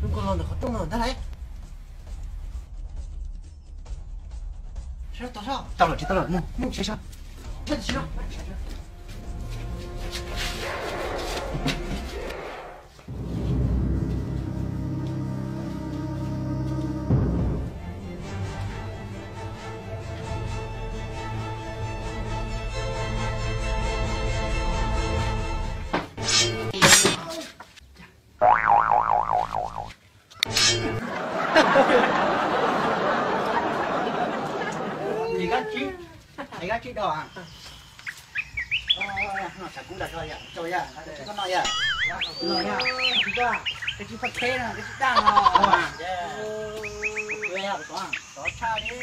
Lub nkoj los ntawm qhov rooj no ntag lauj. Tau lawm, tsis tau lawm, mus, mus, sawv, sawv. Nws kab tsib, nws kab tsib do. Tshav kub dag zog yom, tsau yom, kab tsib koj noj yom. Kab tsib fab kheb no, kab tsib daj no. Tsov tshaj li.